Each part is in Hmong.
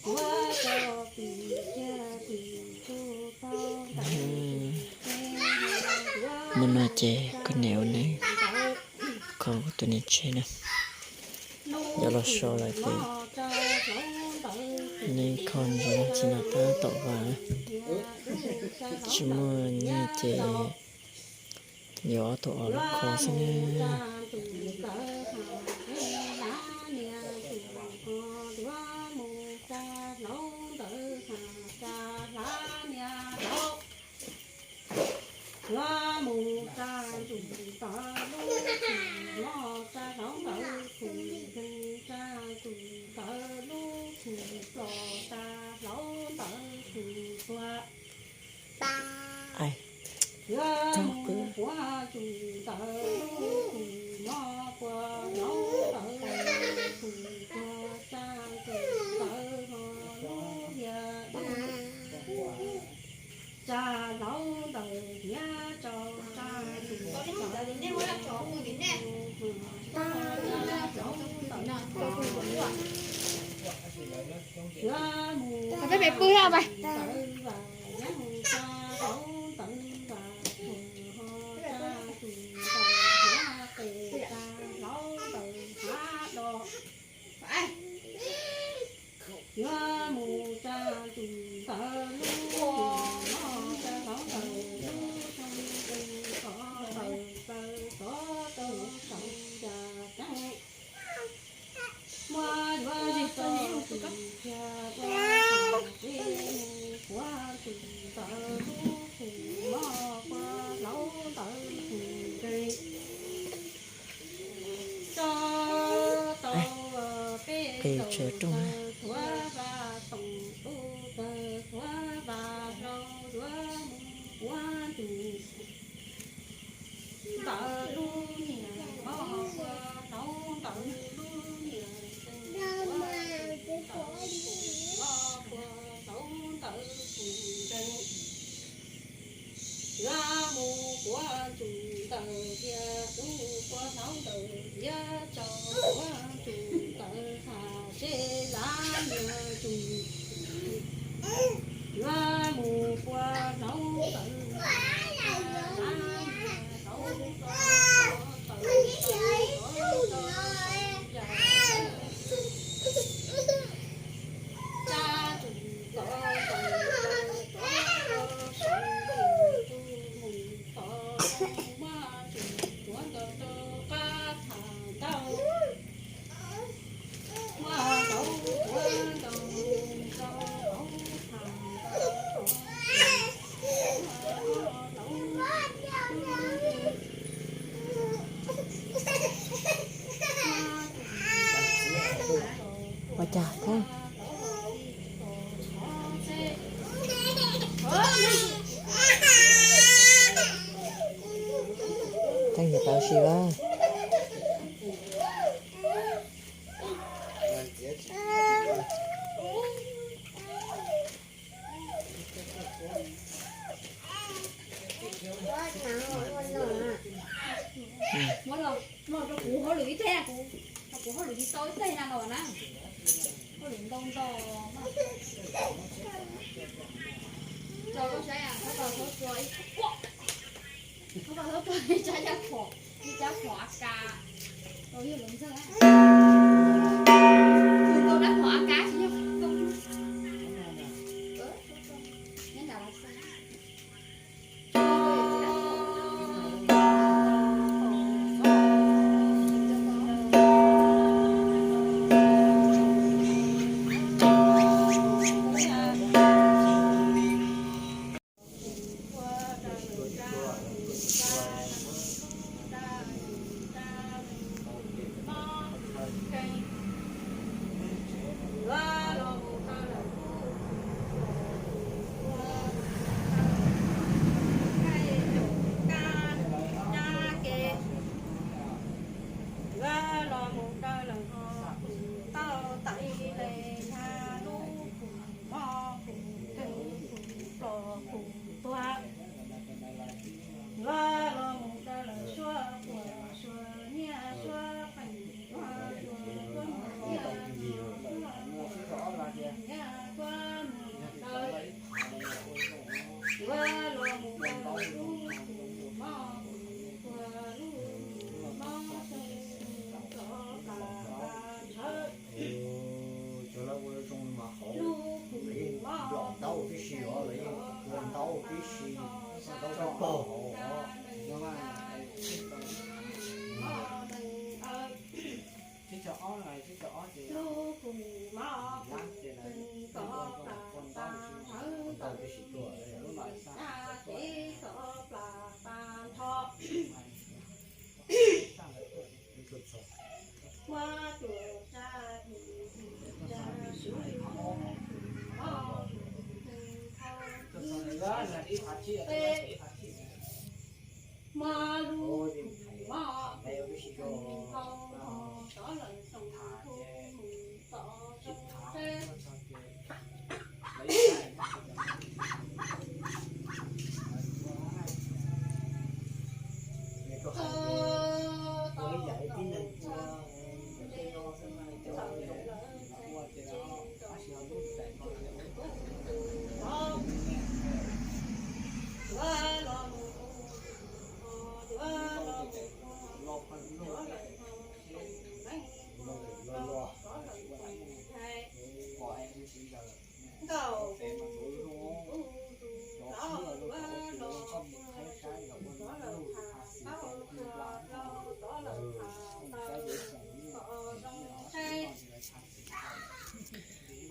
Mus no ces koj niam ua neeb kho kuv tus niam tsev na. Yuav los so lawm ces neeb kho ntsis tsis no tab tom vaj, tsis muaj nyiaj ces yuav ob tug os los kho xwb na. Yuav mus tsa ntsum tawv lub tshis, no tsa hlaub ntawv tshis nkeeg, tsa ntsum tawv lub tshis plos, tsa hlaub ntawv tshis tuag. Yuav mus puav ntsum tawv lub tshis, no puav hlaub ntawv tshis tuag, tsa ntsum tawv ho lub hiav dub, tsa hlaub ntawv hiav tsaus, tsa ntsum tawv lub tshis, tsa hlaub ntawv tshis tuag. Yuav mus peb pem pw ha pais. Tsa hlaub ntawv vas tshis ho, tsa ntsum tawv hav qes, tsa hlaub ntawv hav do. Yuav mus tsa ntsum tawv lub, no tsa hlaub ntawv lub xyoo, tsa hlaub ntawv xov tau xyoo yas ceeb. Muab yuav tsis tau tus kiag ua tsis mus puav ntsum tawv lub tshis, no puav hlaub ntawv tshis nkeeg. Tso tau peb caug tawv, tshuav vaj toom lub tawv, tshuav vaj hlau, yuav mus puav ntsum tawv lub nyiam, no puav hlaub ntawv lub nyiam, no puav hlaub ntawv tshis nkeeg. Yuav mus puav ntsum tawv tiag, lub puav hlaub ntawv hiav tsaus, puav ntsum tawv tag seb lav niag ntsum. Yuav mus puav hlaub ntawv tag, lav niag hlaub ntawv tag, tsa ntsum tawv tag, tsa ntsum tawv tag, mus tod muab ntsum tuav nkaus rau qab tham ntau. Ua cas teej tau si a. Muab los, muab los rau kuv hauj lwm ib teg, kuv, kuv hauj lwm tsis tau ib teg na los na. Hauj lwm ntau ntau. Tso koj saib, txhob tau txhob tso ib quaj, txhob tau txhob tso ib tsab yaj phom, ib tsab phom A K. Yog lawv ntxawg, tus tau dab phom A K tsis yog nyob nram los xwb.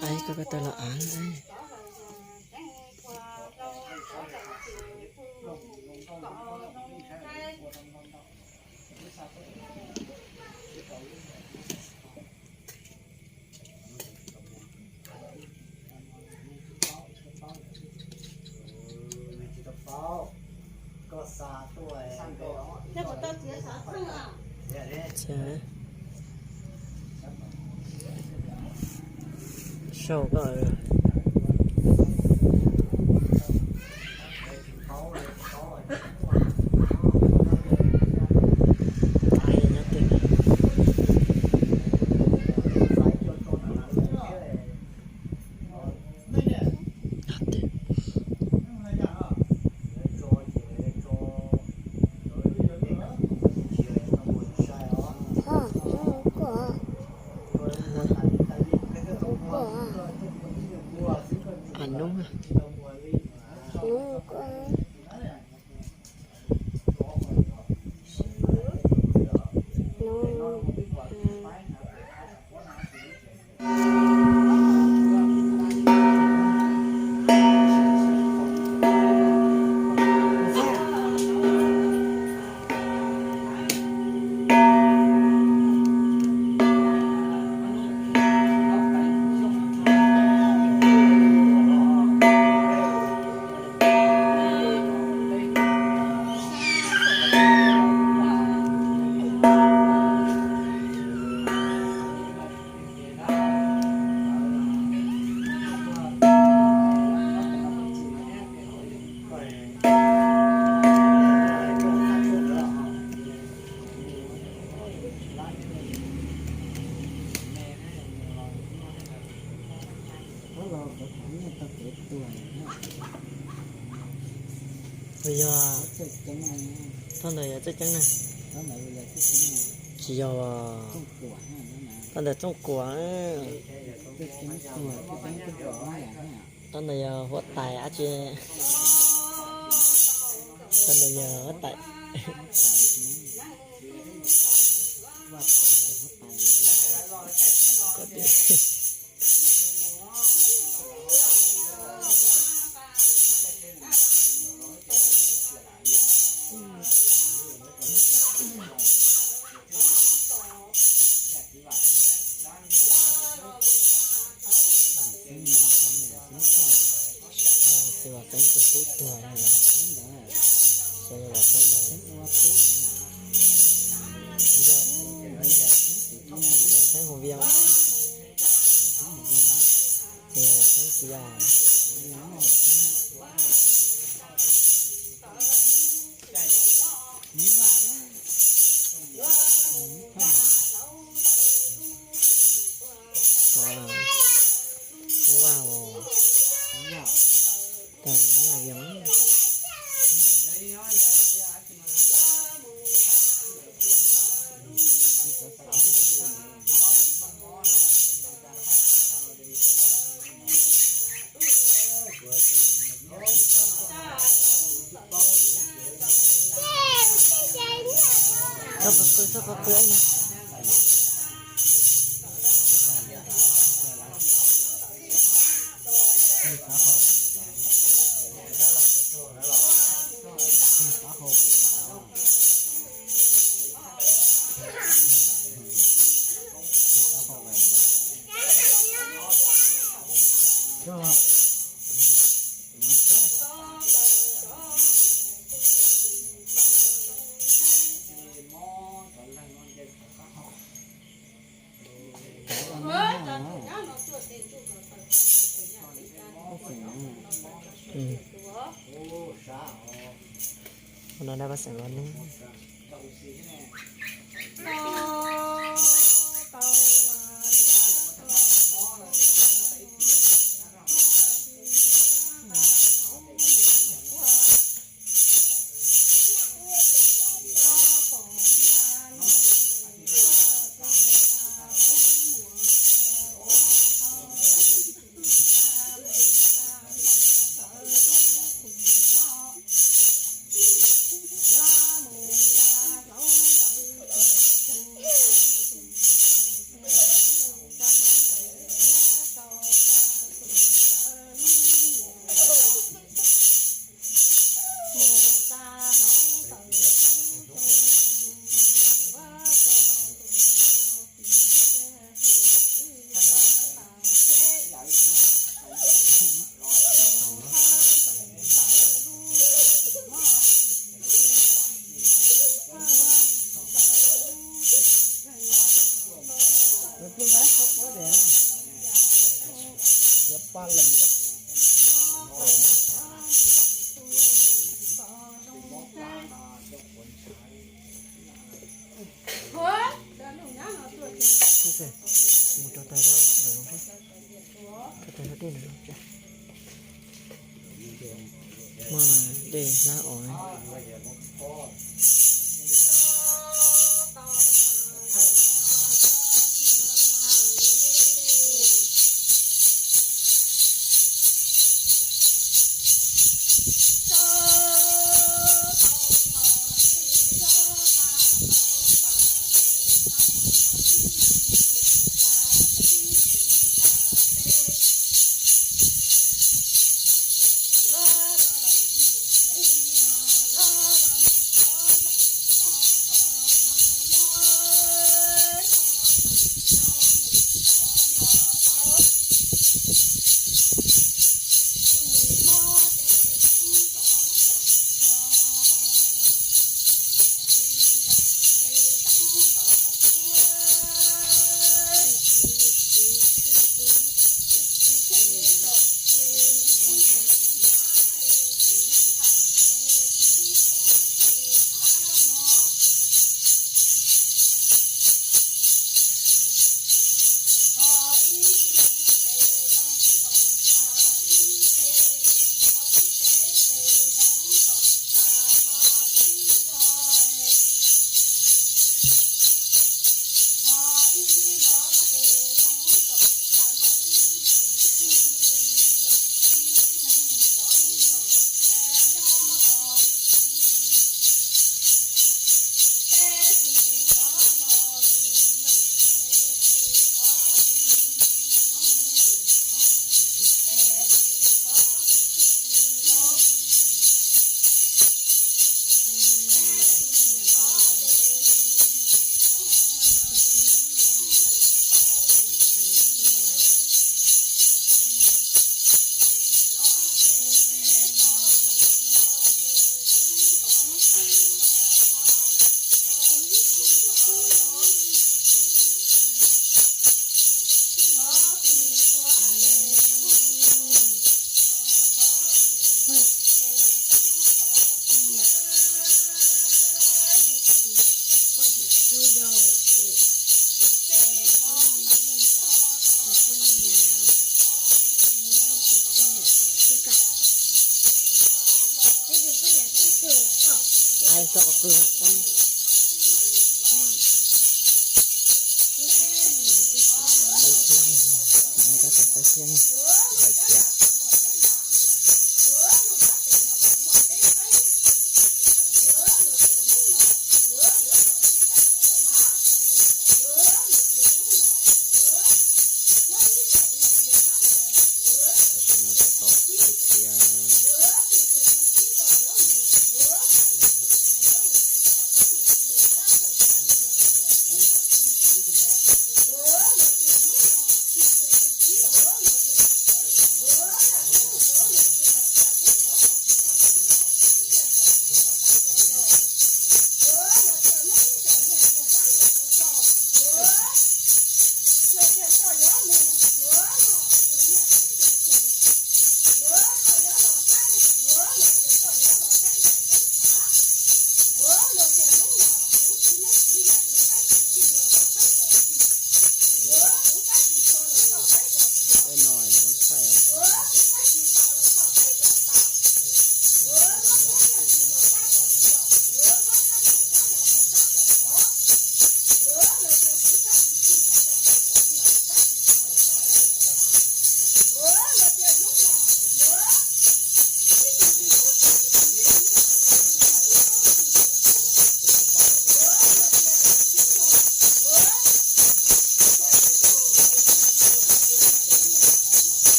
Ai, koj, koj tau los av. Sau koj. Puas yog? Txoj ntawd yog txoj ceeb na. Tsis yog os. Txoj ntawd txooj kuam. Txoj ntawd yog huab tais dab tsi? Txoj ntawd yog huab tais. Xyov Vam Xeeb tus tub tuag, xyov Vam Xeeb ntawd, Vam Xeeb Hoo Vias, xyov Vam Xeeb tias Vaj os, tam nyuj yog. Txhob qw, txhob qw na. Ua no dab pab xeem los neeg. Mus rau taws rau ntawm no, rau taws rau dej ntawm no. Muaj dej hlab os. Ai, txhob qw. Peb thiab, peb thiab, lawv thiab.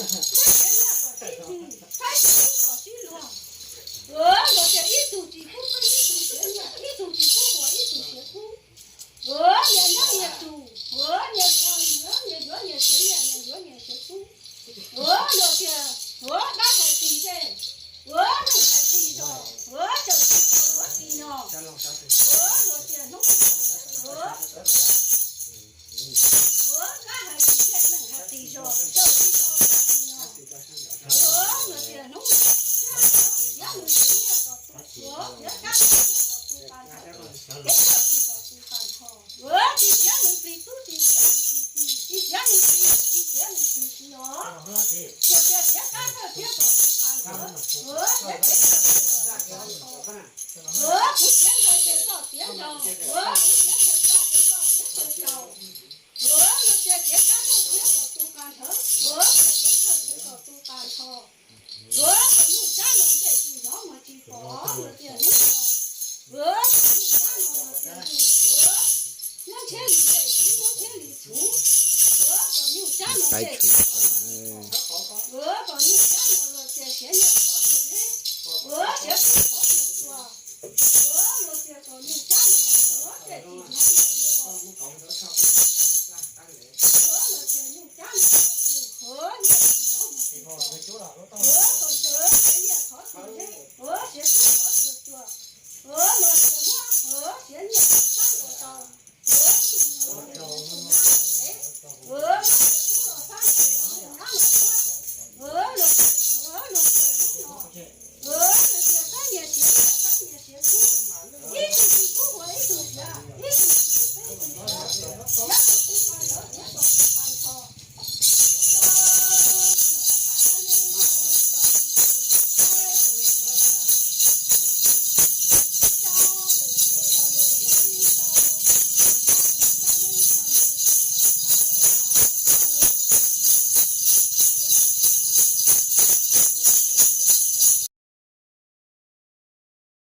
Saib txiav nyiaj kom sib txig, saib txiav kub kom sib luag. Luag tias ib tug tsis kub pheej ib tug siav nyiaj, ib tug tsis kub huas ib tug siav kub. Luag nyias nyob nyias tus, luag nyias kua, luag nyias yuav nyias siav nyiaj, nyias yuav nyias siav kub. Luag tias luag dab hais qis zej, luag neeg hais qis zog, luag tsaws tsis tau luag qis no. Luag tias hnub luag, luag dab hais qis zej, neeg hais qis zog, tsaws tsis tau luag qis no. Luag tias hnub no, luag siav nyiaj kom tu, luag siav kab siav kub kom tu qas nthawv, siav nyiaj tsis kom tu qas nthos. Luag tsis siav nws plig tub, tsis siav nws plig txiv, tsis siav nws plig tub, tsis siav nws plig txiv os. Luag tias siav kab thawj thiab kom tu qas nthawv, luag siav kab thawj thiab kom tu qas nthos. Luag kuv siav ntawd ces koj siav ntawd, luag kuv siav thawj kab ces koj siav thawj tsaus. Luag tias siav kab thawj thiab kom tu qas nthawv, luag siav kab thawj thiab kom tu qas nthos. Luag kom nyuj sab no ntsej tsis hnov mas tsis pom, luag tias hnub no. Luag kom nyuj sab no luag tias hnub, luag nyob ntshiab li ntsej, hnub nyob ntshiab li txhuv. Luag kom nyuj sab no ntsej tsis hnov mas tsis pom. Luag kom nyuj sab no luag tias siav nyiaj qhov tsuas zeb, luag siav kub qhov tsuas tsuas. Luag, luag tias kom nyuj sab no luag ntsej tsis hnov mas tsis pom. Luag, luag tias nyuj sab no luag tsis hnov, ntsej tsis hnov mas tsis pom. Luag kom ntawd siav nyiaj qhov tsuas zeb, luag siav kub qhov tsuas tsuas. Luag, luag tias muab luag siav nyiaj